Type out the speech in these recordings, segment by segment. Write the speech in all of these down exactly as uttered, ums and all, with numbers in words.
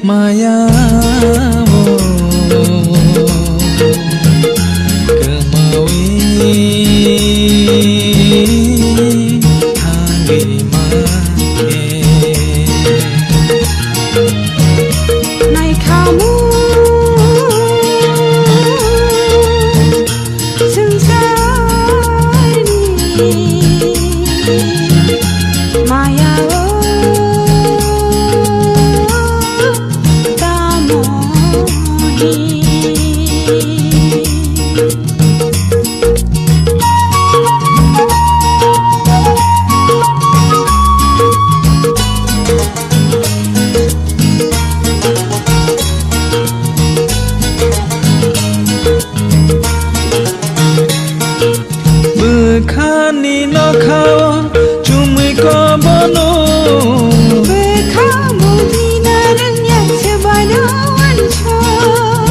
Maya o kwmawi thangwi mankhe. Naikhamu swngcharni maya o tamo hi. Bwkhani nokhao chumui kobono. Bwkha bujina rwngya se baino uansuk.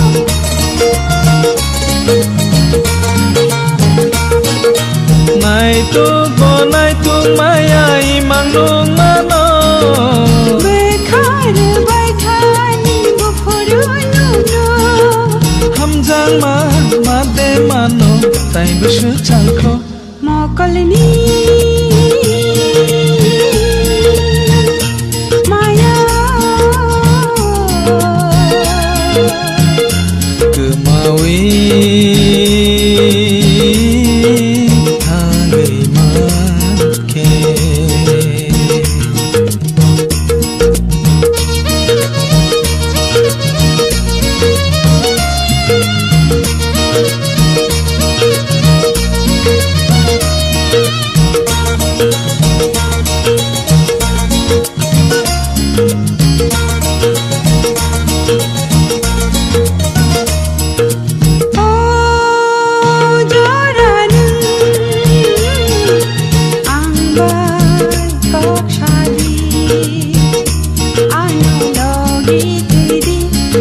Naituk bo naituk maya imang nung mano. Bwkha rwbai thani buphuru nuno. Hamjakma mate mano tai bwswk changkho. Mokolni maya kwmawi thangwi mankhe. O jora nwng ang bai kok sadi, ano logi twidi,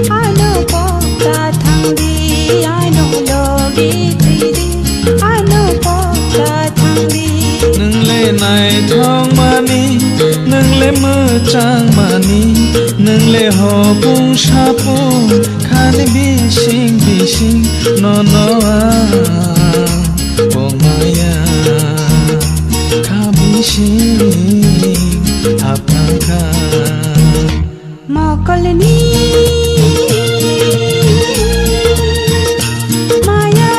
ano pokta thangdi, ano logi twidi, ano pokta thangdi. Nwng le naithok mani, nwng le mwchang mani, nwng le hopung sapung khani bising bising nono ang pongmaya kha bising hapnang kha. Mokolni maya.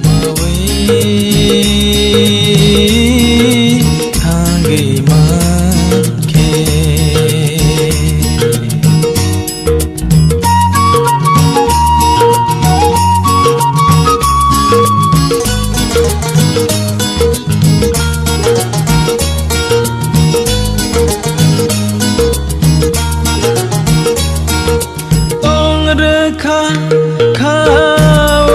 Mawi thangwi mankhe. Tong rwkha kha o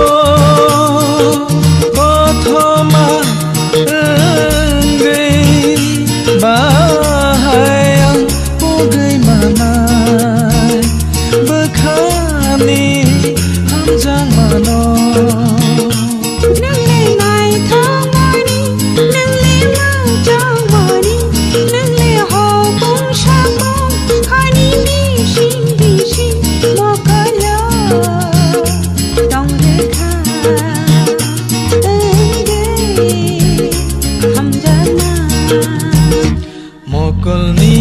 kothoma wngwi bahai ang pugwi manai bwkhani hamjakmano. Nwng le naithokmani, nwng le mwchangmani, nwng le hopung sapung khani bising bising mokolo tong rwkha wngwi hamjakma. Mokolni